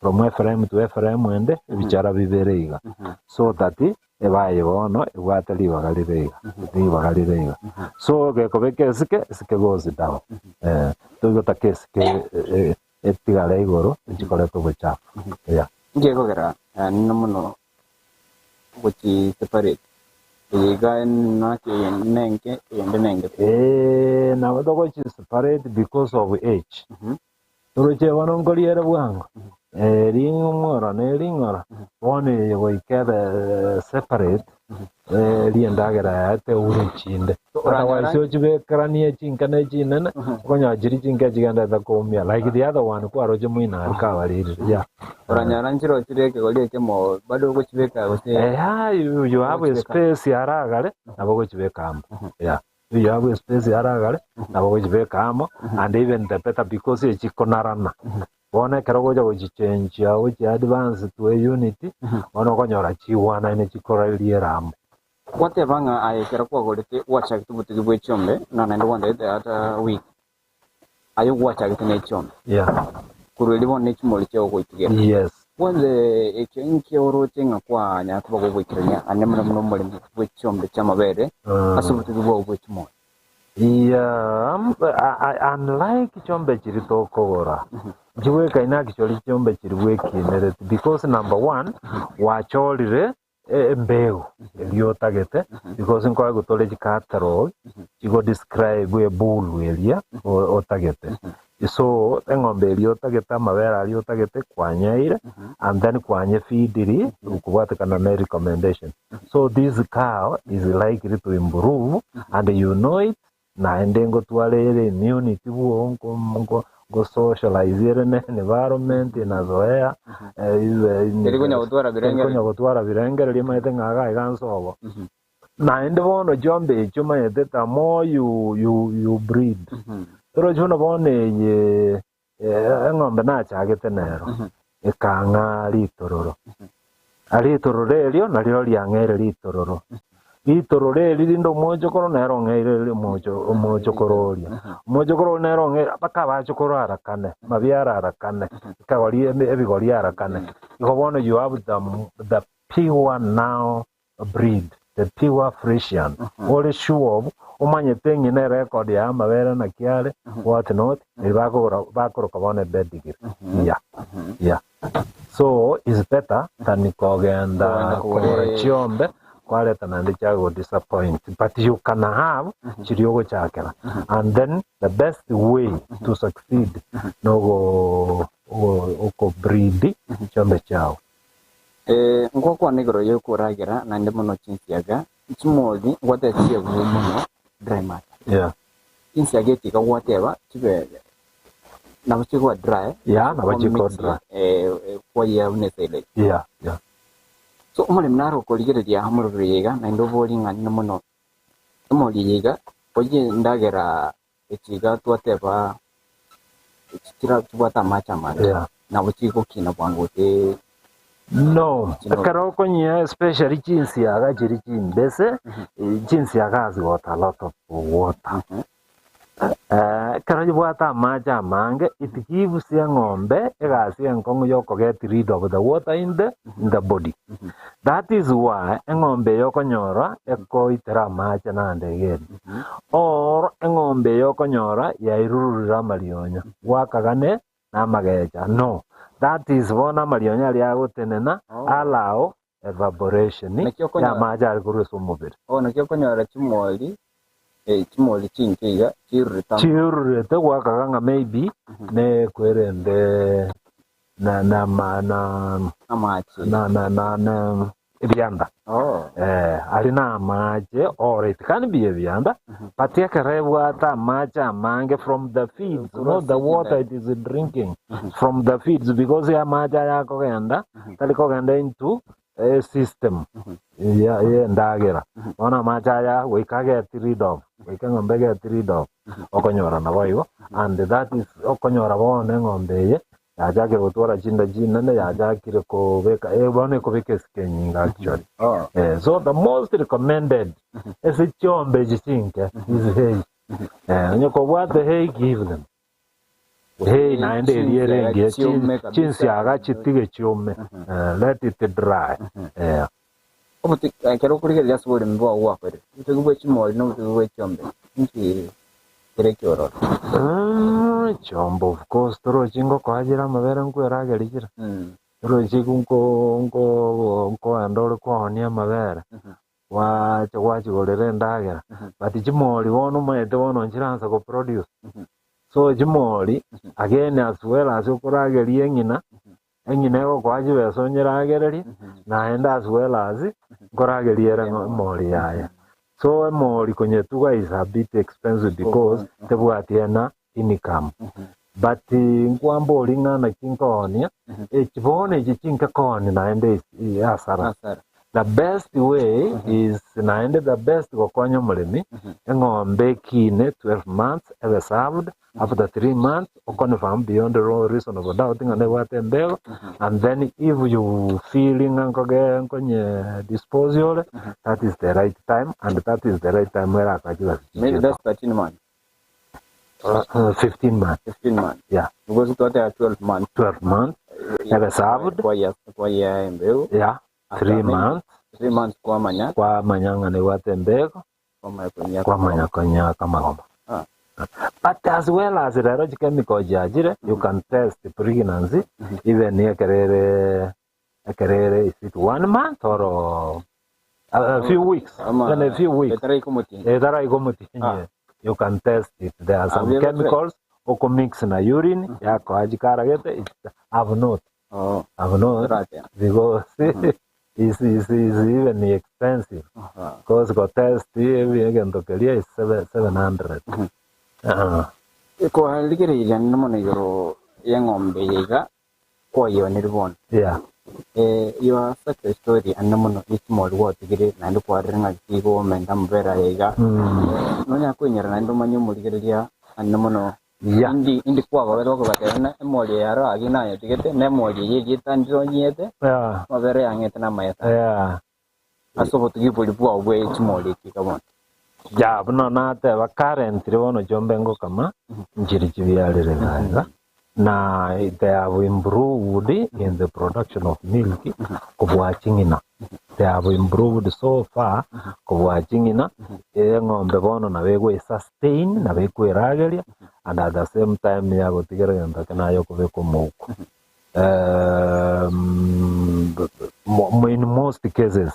From eframe to eframe ende, ebichara bibere iga. So that ebaye bono ebwate ribaga rire iga, ribaga rire iga. So gekobeka esike, esike goes down. Eh, togotaka esike etigare igoro echikoreta obochafu. Yeah. Inki gekogera nino mono gochi separate eye iga naki eye nenke eyende nenke. Eeh nabo togochi separate because of age. Toroche bono nkoria ere bwango, ring'ora na ering'ora, bono eye goika ebe separate, eria endagera yaye teure chinde. Otherwise ochibekeranie chinke na echinene, okonyora chiria chinke chigenderete koumia like the other one kwaroche moino aria kabarire, yeah. Oranyora nchire chire ekegori ekemo bado ogochibeka gose Eeh you, you have a ogochibeka. space aragare nabo ogochibeka amo, yeah. You have a space aragare nabo ogochibeka amo and even the better because echikonarana. Bono ekero ogocha gochichenchia gochi advance to a unit, bono okonyora chigwanaine chikorariera amo. Gwateba ng'a aye ekero kwagorete gwachagete obotugi bwe chiombe, na naende gwantebete ata week, aye gwachagete ne chiombe. Korwa erio bono ne chimori chiao ogoitugera. Yes. Kwanza ekio inki oroche ng'a kwanyara koba gogoikerania ande buna buna omoremi bwe chiombe chi'amabere ase obotugi bwao bwe chimori? Yeah, unlike chiombe chiria tokogora, nchigwekaine actually chiombe chiria bwekinereti because number one, gwachorire embegu eria otagete because nkoegwa tore chicatalog chigo describe ebull eria otagete. So eng'ombe eria otagete amabere aria otagete kwanyeire and then kwanyefeediri kobwatekana na recommendation. So this cow is likely to improve and you know it naende ngotwara ere immunity bwo nko socialize ere ne environment inazoea Teri konya gotwara teri konya birengererio. gotwara birengererio omanyete ng'a iga iga nsobo. Naende bono chiombe echio omanyete the more you, you, you breed torochi buna bono eye eng'ombe nachagete nero ekang'a ritororo. Ritororo erio nario riang'eire ritororo. Ritororo eri rinde omochokoro nere ong'eire omochokoro oria. Omochokoro oria nere ong'eire mpaka abachokoro arakane, amabiara arakane, ekegori ebigori arakane. Igo bono you have the pure now breed, the pure Frisian, ore sure of, omanyete ng'ina erecord yaye amabere naki are, what not, eri bakogora bakoroka bono epedigree. Yeah, yeah. So is better than kogenda Kogenda kogora kogora chiombe kwareta naende chiago disappoint but you can have chiria ogochakera and then the best way to succeed nogo oko breed chiombe chiao. Ngokwana igoro y'okoragera naende mono chinsiaga, chimori ngwateba chi'ebuya mono dry matter. Yeah. Chinsiaga echi iga gwateba chibe nabo chigoba dry, Yeah, nabo kwa chiko mix dry. kwayia buna esilage. Yeah, yeah. So omoremi naro okorigereria omorobio oyo iga naende obori ng'a nino mono emori eye iga oyie endagera echi iga twateba echi chira chibwate amache amange Yeah. nabo chigokina bwango gose No, chino ekero okonyia especially chinsiaga chiri chimbese, chinsiaga has got a lot of water. Ekero chibwate amache amange, it gives eng'ombe egasi enkong'u ya okoget rid of the water in the, in the body. That is why eng'ombe eye okonyora ekoitera amache naende again. Or eng'ombe eye okonyora yairururire amarionya, gwakagane namagecha. No, that is bono amarionya aria agotenena allow evaporation Naki okonyora- y'amache are korwa ase omobere. Oh, naki okonyora chimori, eh, chimori chinke iga chirurete amo. Chirurete gwakaga ng'a maybe nekwerende na na ma na Amache. na na na na ebianda. Oh. Eh, ari na amache or it can be ebianda but ekero ebwate amache amange from the feeds not the water it is drinking from the feeds because amache aya akogenda tari kogenda into a system ya y'endagera bono amache aya goika get rid of goika eng'ombe get rid of okonyora nabo igo and that is okonyora bono eng'ombe eye yachakire gotwara chinda chinene yachakire kobeka eh, bono ekobeka esike enyinge actually Oh. eh, so the most recommended ase chiombe echi chinke is hay eh, onye kobwate hay give them hay naende eria ere engiya Chiume kabisa. chinsiaga chitige chiume eh, let it dry eh, Obotu ekero okorigereria ase oboremi bwao gwakorire, obotugi bwe chimori na obotugi bwe chiombe, inki kere ekiororo? Mm, chiombe of course torochi ngokoa chire amabere nkwerageria chire Mm. torochi nko nko nkoenda ore kwaonia amabere gwacha gwachigorera endagera but chimori bono omanyete bono nchiransa goproduce so chimori again as well as okorageria eng'ina eng'ina egokoa chibesa onyeragererie naende as well as nkorageria ere emori yaye so emori konyetuga is a bit expensive because tebwati ena income but nkwamba ori ng'a naki nkoonia echi bono echi chinke koonia naende is hasara Hasara. the best way is naende the best gokonya omoremi eng'ombe ekine 12 months ebe served after 3 months oconfirm beyond all reasonable doubt ng'a nebwate embego and then if you feel ng'a nkoge nkonye dispose ore that is the right time and that is the right time erakachi Maybe basichichieto that's 13 months, 15 months 15 months. yeah Because twatera 12 months. 12 months ebe served Kwa kwa embeu. yeah After 3 many- months 3 months kwamanya kwamanya ng'a nebwate embego kwamanya konya. kwamanya konya kamagoma Ah. but as well as rero chikemical chiachire you can test pregnancy even ekerere ekerere is it one month or a few weeks Ama even a few weeks Etara ikomutinyi. etara Ah. you can test it there are some Have you ever tried? chemicals okomix na urine yakoa chikaragete it- I've not Oh, I've not Right. because it's, it's, it's even expensive Aha. because go test egento keria is 700 uh, Kwarigereria mono igoro y'eng'ombe iga kwayonire bono. yeah Eh, your success story ane mono ichimori gwatigire naende kwarire ng'a chigomenta amabere aya iga mm. nonya kwenyera naende omanye omorigereria ane mono yeah indi indi kwagobera okobateba na emori yaro agi nayetigete na emori eye erieta yeah amabere yang'ete na amayeta yeah ase obotugi bori bwao bwa echimori eki iga bono ja buno nateba currently bono chombe ngokama nchiri chibiarire gaiga na they have improved in the production of milk kobua ching'ina they have improved so far kobua ching'ina eng'ombe bono nabo egwe sustain nabo ekwerageria and at the same time yagotigera gento eke naye okobeka omouko in most cases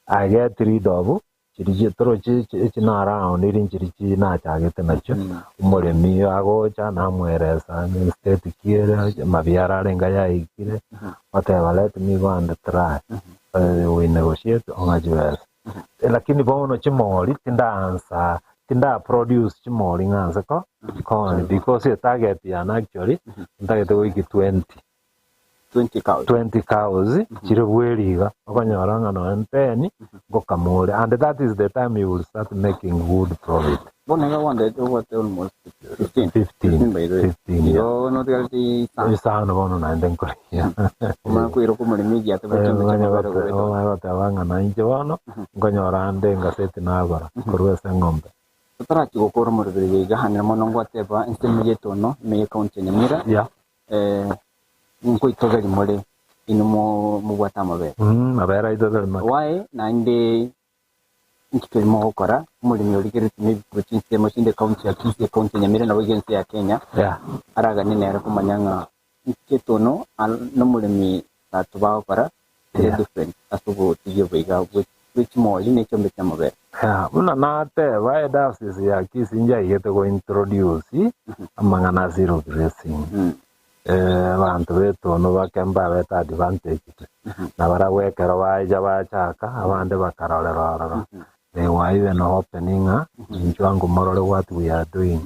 I get rid of chiri torochi echinaraoniri nchiri chinachagete nachio omoremi agocha namweresa state kiere mabiara arenga yaikire oteba let me go and try we negotiate ong'a chibesa lakini bono chimori tindaansa tinda produce chimori ng'anse ko koni because target yana actually ntagete goiki 20 20 cows 20 cows chiri bweriga okonyora ng'a noe 10 ngokamore and that is the time you will start making good profit bono iga wandete obwate almost 15 15 by the way 15 yeah. igo notigareti isano isano bono naende nkoria omanye koira okomoremi egiate bwechombe chiamabere goeta goteba ng'a nainche bono nkonyora ande engaseti nagora korwa ase eng'ombe. Totarachia gokora omoroberi oyo iga, naende mono ngwateba ensemo y'etono ime y'ecounty ya Nyamira, Yeah. eh, nkoitogeria more inwe mo- mobwate amabere. Mm, amabere aito tari make. Why naende inki keri mogokora, omoremi origeretie maybe korwa chinsemo chinde ecounty ya Kisii, ecounty ya Nyamira nabo iga ense ya Kenya, Yeah. araganie nere komanya ng'a inki etono al- nomoremi tatu bagokora kere Yeah. different ase obotigia obo iga bwe bwe chimori ne chiombe chi'amabere. Yeah, buna nateba ediocese ya Kisii njaigete go introduce amang'ana a zero grazing. Mm. Eh, abanto b'etono bake mbabete advantaged na barabwo ekero baecha bachaka abande bakarorera ororo they were even opening ng'a inchuo ango morore what we are doing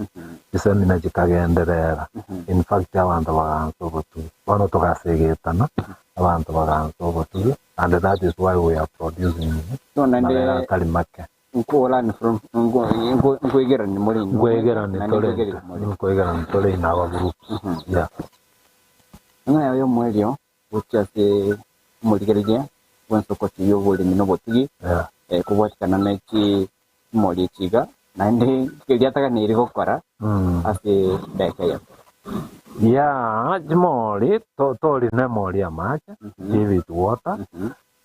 chisemina chikagenderera in fact abanto bagansa obotugi bono togasegetana abanto bagansa obotugi and that is why we are producing So naende amabere atari make. nko learn from nko nko nkoigerani more inwe Nkoigerani naende tore nkoigereri more. nkoigerani tore in our groups yeah. Ng'a oyo omoerio gochia ase omorigereria bw'ensoko y'oboremi na obotugi, Yeah. eh, kobwatikana ne chimori echi iga, naende riataganeirie gokora Mm. ase edageka eyemo. Yeah, chimori to- tori na emori y'amache give it water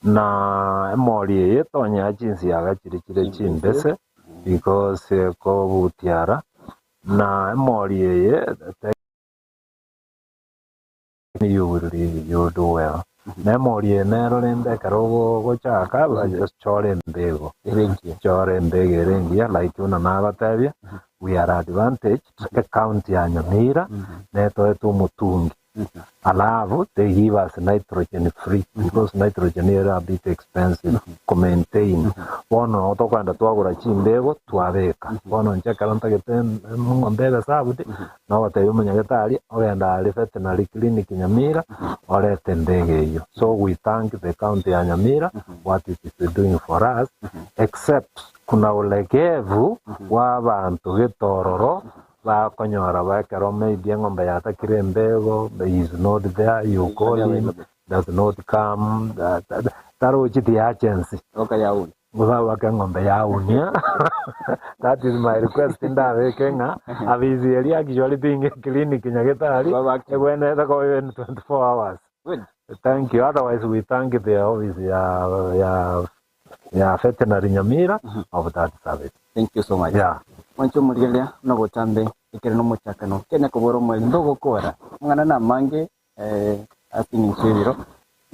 na emori eye tonyea chinsiaga chiri chire chimbese because ekobutiara na emori eye you will you will do well. Na emori eye nero rende ekero ogochaka chora embego Ere engiya. chora embego ere engiya like buna nagotebia we are advantaged ecounty ya Nyamira netoete omotungi alafu they give us nitrogen free because nitrogen ere a bit expensive ko maintain bono tokoenda twagora chimbego twabeka bono inche ekero ntagete eng'ombe ebe served Nogotebia omonyagetari ogende aria veterinary clinic Nyamira orete endege eyio. So we thank the county ya Nyamira what it is doing for us except kuna ulegevu bwa abanto gete ororo bakonyora ba ekero maybe eng'ombe yatakire embego is not there you call him does not come tarochi the urgency. Okayauni. Gosabake eng'ombe yaunia that is my request ndabeke ng'a abisi eria actually being a clinic nyagetari Babake. egwenerete koba even 24 hours Good. thank you otherwise we thank the office ya ya ya veterinary Nyamira of that service Thank you so much. yeah Mwanche omorigereria nobotambe ekere nomochakano kenya kobora omweri ndogokora amang'ana namange eh, ase eng'encho y'ebiro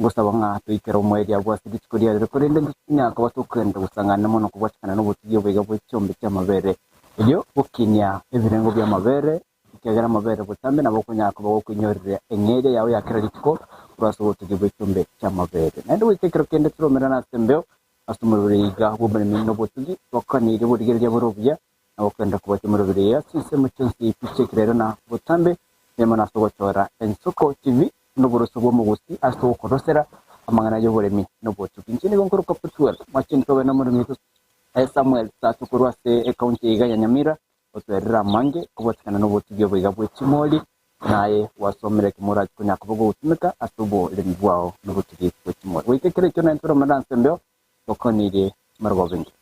Ngosaba ng'a toikere omoerio agwo ase rituko ria rero, korende ntonyare koba tokogenda gosang'ana mono kobwatekana nobotugi oboiga bwe chiombe chi'amabere, erio gokinia ebirengo bi'amabere, ekiagera amabere botambe nabo okonyara koba gokoinyoreria eng'eria yao ya kera rituko korwa ase obotugi bwe chiombe chi'amabere. Naende goika ekero kende toromerane ase embeo ase omorero iga bw'oboremi na obotugi, twakanirie borigereria bore obuya na gokenda kobacha omorero eye ase chinsemo chionsi pi chi'ekerero na botambe, nemo nase ogochora ensoko TV noboroso bw'omogusi ase ogokorosera amang'ana y'oboremi nobotuki. Inche nigo nkoroka Putuel Mwachintobe na omoremi oito Samuel Sato korwa ase ecounty iga ya Nyamira otwerire amange kobwatekana nobotugi oboiga bwe chimori naye gwasomire ekemo orache konya koba gogotumeka ase oboremi bwao nobotugi bwe chimori. Goika ekero ekio naintwe toromere ase embeo tokonirie marogoba engiya.